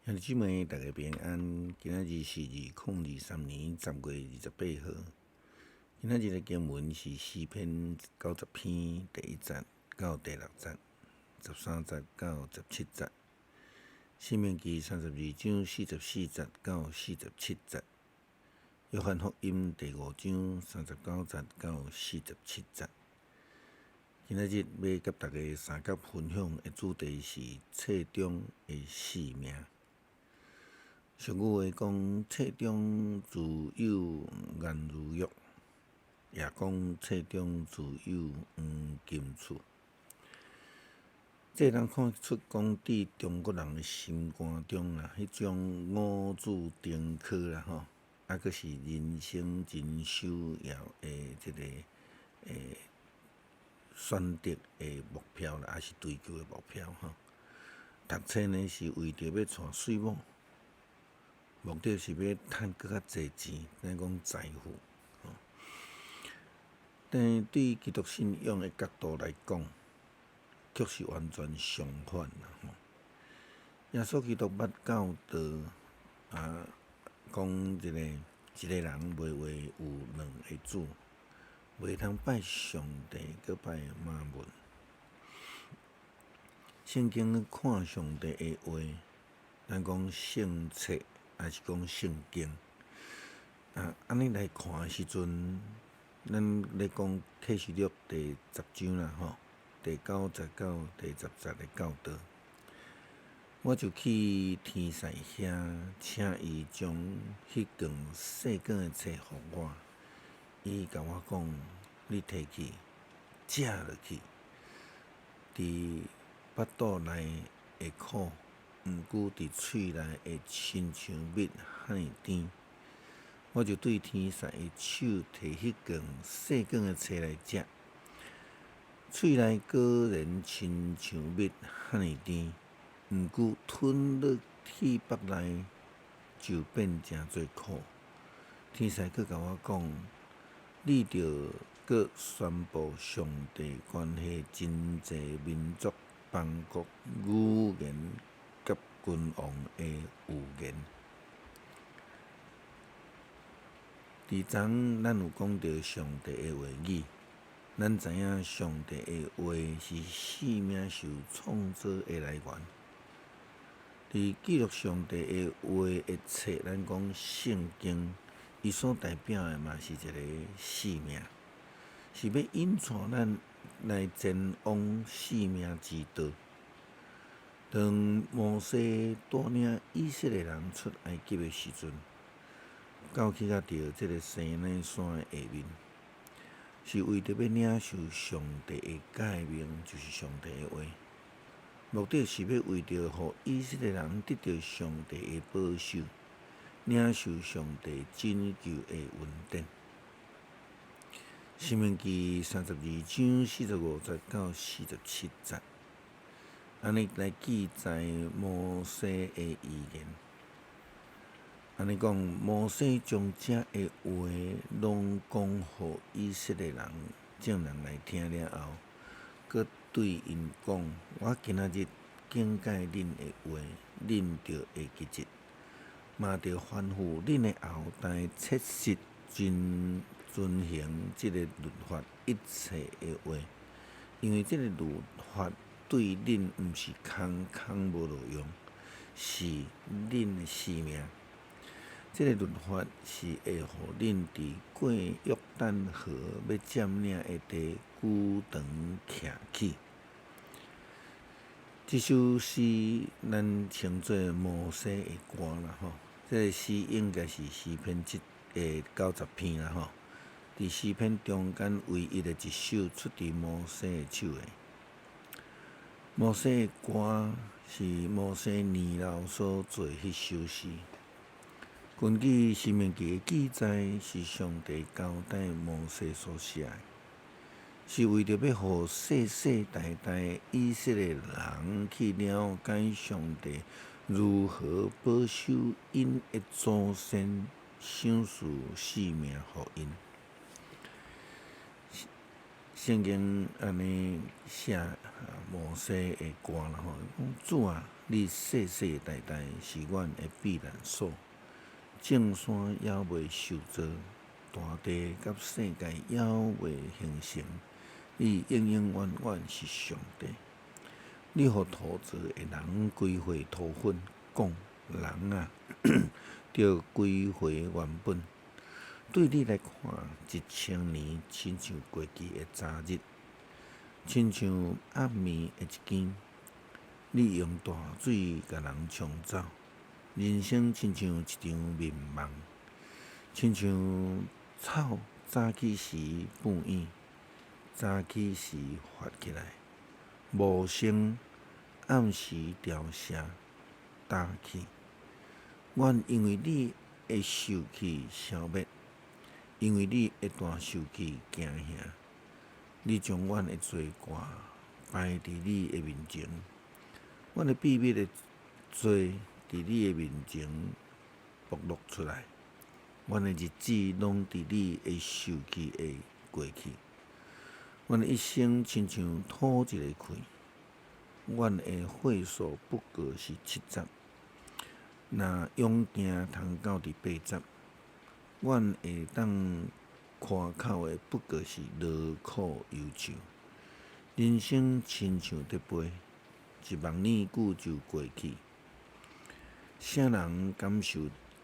兄弟姊妹，大家平安。今仔日是2023年10月28號。今仔日的經文是詩篇90篇第1節到第6節，13節到17節。申命記32章44節到47節。約翰福音第5章39節到47節。今仔日欲佮大家相佮分享的主題是冊中的性命。俗語話講，冊中自有顏如玉，也講冊中自有黃金厝。這通看出講，佇中國人的心肝中啊，彼種五子登科啦吼，啊，閣是人生真首要的這个選擇的目標啦，抑是追求的目標吼。讀冊呢，是為著欲娶媠某。目的是欲趁閣較濟錢，咱講財富。但對基督信仰的角度來講，卻是完全相反啦。耶穌基督捌教導啊，講這個一个人袂話有兩个主，袂通拜上帝，閣拜瑪門。聖經看上帝的話，咱講聖冊。抑是講聖經啊，按呢來看的時陣，咱咧講啟示錄第10章啦吼，第9節到第10節的教導，我就去天使遐，請伊將彼卷細卷的冊予我。伊共我講：你提去，食落去，佇腹肚內會苦。毋過佇喙內會親像蜜遐爾甜。我就對天使的手提彼卷細卷的冊來食，喙內果然親像蜜遐爾甜，毋過吞落去腹內就變成做苦。天使閣共我講：你著閣宣布上帝關係真濟民族、邦國、語言佮君王的預言。佇昨咱有講著上帝的話語，咱知影上帝的話是生命受創造的來源。佇記錄上帝的話的冊，咱講聖經，伊所代表的嘛是一个生命，是欲引帶咱來前往生命之道。當摩西帶領以色列人出埃及的時陣，到去到佇這个西奈山的下面，是為著欲領受上帝的誡命，就是上帝的話。目的是欲為著予以色列人得著上帝的保守，領受上帝拯救的恩典。申命記32章45節到47節。按呢來記載摩西的預言。按呢講，摩西將這的話攏講予以色列人眾人來聽了後，閣對𪜶講：我今仔日警戒恁的話，恁著會記得，嘛著吩咐恁的後代切實遵行這个律法一切的話，因為這个律法對恁毋是空空無路用，是恁的性命。這个律法是會予恁佇過約旦河欲佔領的地久長徛起。這首詩咱稱做摩西的歌啦吼，這个詩應該是詩篇90篇啦吼。佇詩篇中間唯一的一首出佇摩西的手的。摩西的歌是摩西年老所做彼首詩。根據申命記的記載，是上帝交代摩西所寫的，是為著欲予世世代代以色列人去了解上帝如何保守𪜶的祖先，賞賜性命予𪜶。聖經按呢寫摩西的歌啦吼，講主啊，你世世代代是阮的避難所，眾山猶未受造，大地佮世界猶未形成，你永永遠遠是上帝。你予土造的人歸回塗粉，講人啊，著歸回原本。對你來看，1000年親像過去的昨日，親像暗暝的一更。你用大水共人沖走，人生親像一場眠夢，親像草早起時半影，早起時發起來，無聲，暗時凋謝，焦去。阮因為你的受氣消滅，因為你的大受氣驚嚇。你將阮的罪過擺佇你的面前，阮的秘密的罪佇你的面前暴露出來。阮的日子攏佇你的受氣下過去，阮的一生親像吐一个氣，阮的歲數不過是70，若勇健通到佇80，阮會當誇口的不過是勞苦憂愁。人生親像佇飛，一目爾久就過去。啥人感受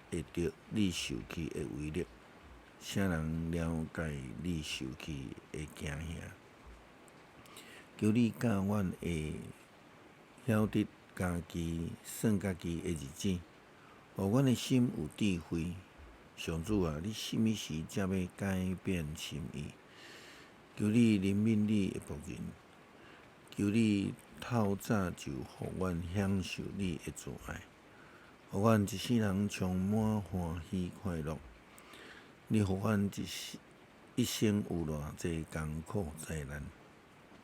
會著你受氣的威力？啥人了解你受氣的驚嚇？求你教阮會曉得家己算家己的日子，予阮的心有智慧。上主啊，你啥物時才欲改變心意？求你憐憫你的僕人，求你透早就予阮享受你的慈愛，予阮一世人充滿歡喜快樂。你予阮一世一生有偌濟艱苦災難，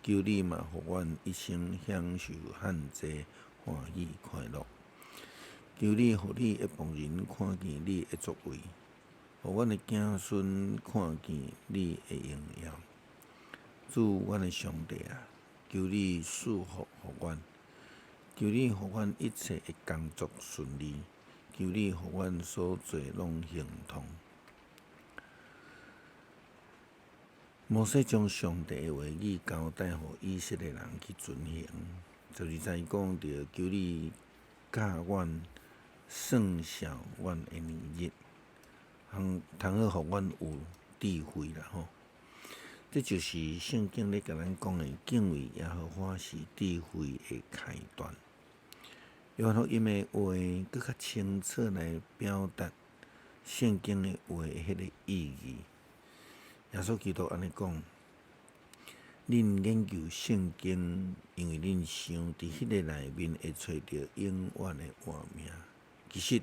求你嘛予阮一生享受遐濟歡喜快樂。求你予你的僕人看見你的作為，予阮的子孫看見你的榮耀。主，阮的上帝啊，求你賜福予阮，求你予阮一切的工作順利，求你予阮所做攏亨通。摩西將上帝的話語交代予以色列人去遵行。12節講著，求你教阮算數阮的年日，通通好予阮有智慧啦吼。這就是聖經咧共咱講的，敬畏耶和華是智慧的開端。約翰福音的話，閣較清楚來表達聖經的話的彼個意義。耶穌基督按呢講：恁研究聖經，因為恁想佇彼个內面會揣著永遠的活命。其實，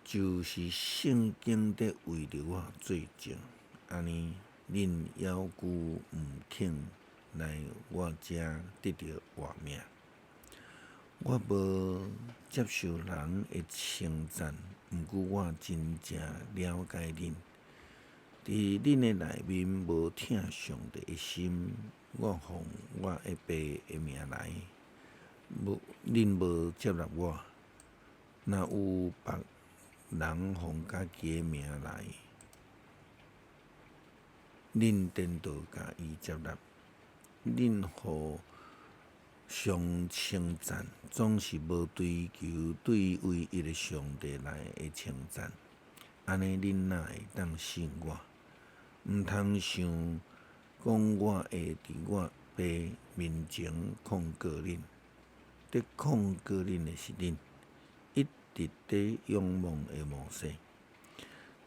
就是聖經佇為著我做證。按呢，恁猶舊毋肯來我遮得著活命。我無接受人的稱讚，毋過我真正了解恁。佇恁的內面無疼上帝的心，我奉我的爸的名來，無恁無接納我。若有別人奉家己的名來，恁顛倒共伊接納。恁互相稱讚，總是無追求對唯一的上帝來的稱讚。按呢，恁哪會當信我？毋通想講我會佇我爸面前控告恁，佇控告恁的是恁一直佇仰望的摩西。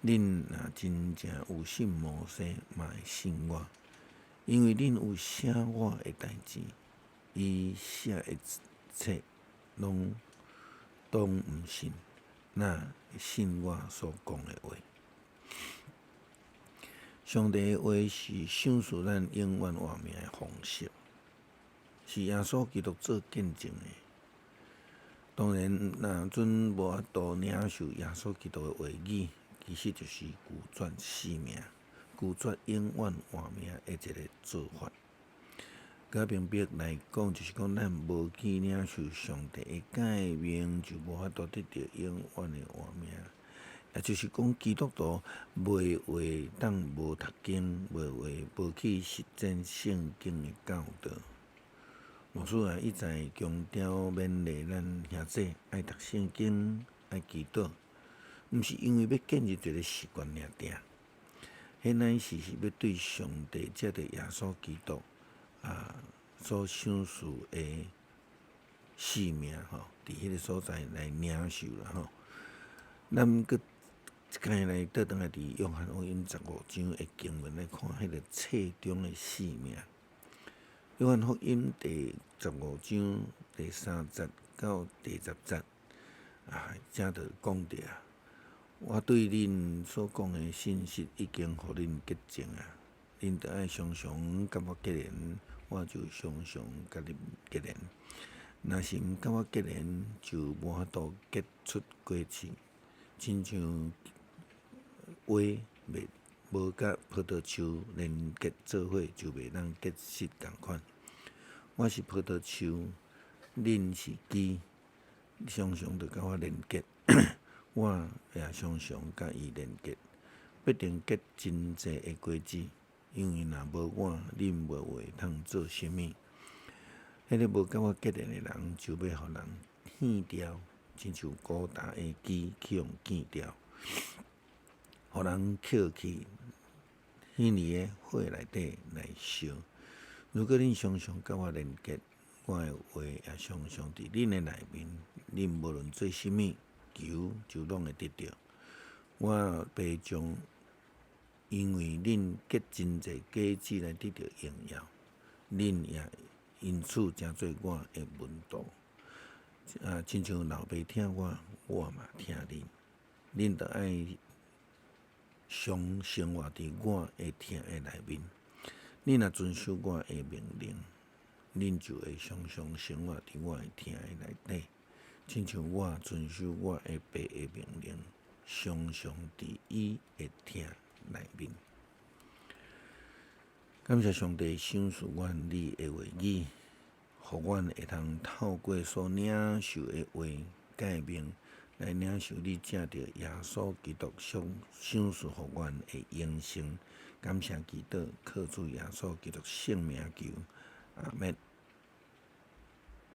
恁若真正有信摩西，嘛會信我，因為恁有寫我的代誌。伊寫的冊攏當毋信，哪會信我所講的話？上帝的話是賞賜咱永遠活命的方式，是耶穌基督做見證的。當然，若陣無法度領受耶穌基督的話語，其實就是拒絕生命、拒絕永遠活命的一个做法。較明白來講，就是講咱無去領受上帝的誡命，就無法度得著永遠的活命。也就是講，基督徒袂會當無讀經，袂會無去實踐聖經的教導。牧師也一再強調勉勵咱兄弟愛讀聖經、愛祈禱，毋是因為欲建立一个習慣爾爾，彼乃是欲對上帝藉著耶穌基督所賞賜的性命吼，佇彼个所在來領受啦吼。咱閣一擺來倒轉來佇約翰福音十五章的經文來看，彼个冊中的性命。約翰福音第十五章第三節到第十節啊，遮就講著啊，我對恁所講的信息已經予恁潔淨啊，恁著愛常常佮我結連，我就常常佮恁結連。若是毋佮我結連，就無法度結出果子，親像葦袂無佮葡萄樹連結做伙，就袂當結實仝款。我是葡萄樹，恁是枝，常常著佮我連結，我也常常佮伊連結，必定結真濟的果子。因為若無我，恁無會通做啥物。彼个無佮我結連的人，就欲予人捨掉，親像孤焦的枝去予剪掉，予人抾去彼佇个火內底來燒。如果恁常常佮我連結，我的話也常常佇恁的內面，恁無論做啥物，求就攏會得著。我爸將因為恁結真濟果子來得著榮耀，恁也因此成做我的門徒。親像老爸疼我，我嘛疼恁。恁著愛常生活佇我的疼的內面。恁若遵守我的命令，恁就會常常生活佇我的疼的內底，親像我遵守我的爸的命令，常常佇伊的疼內面。感謝上帝賞賜阮你的話語，予阮會通透過所領受的話誡命，來領受你藉著耶穌基督賞賞賜予阮的永生。感謝基督，靠主耶穌基督聖名求，阿們。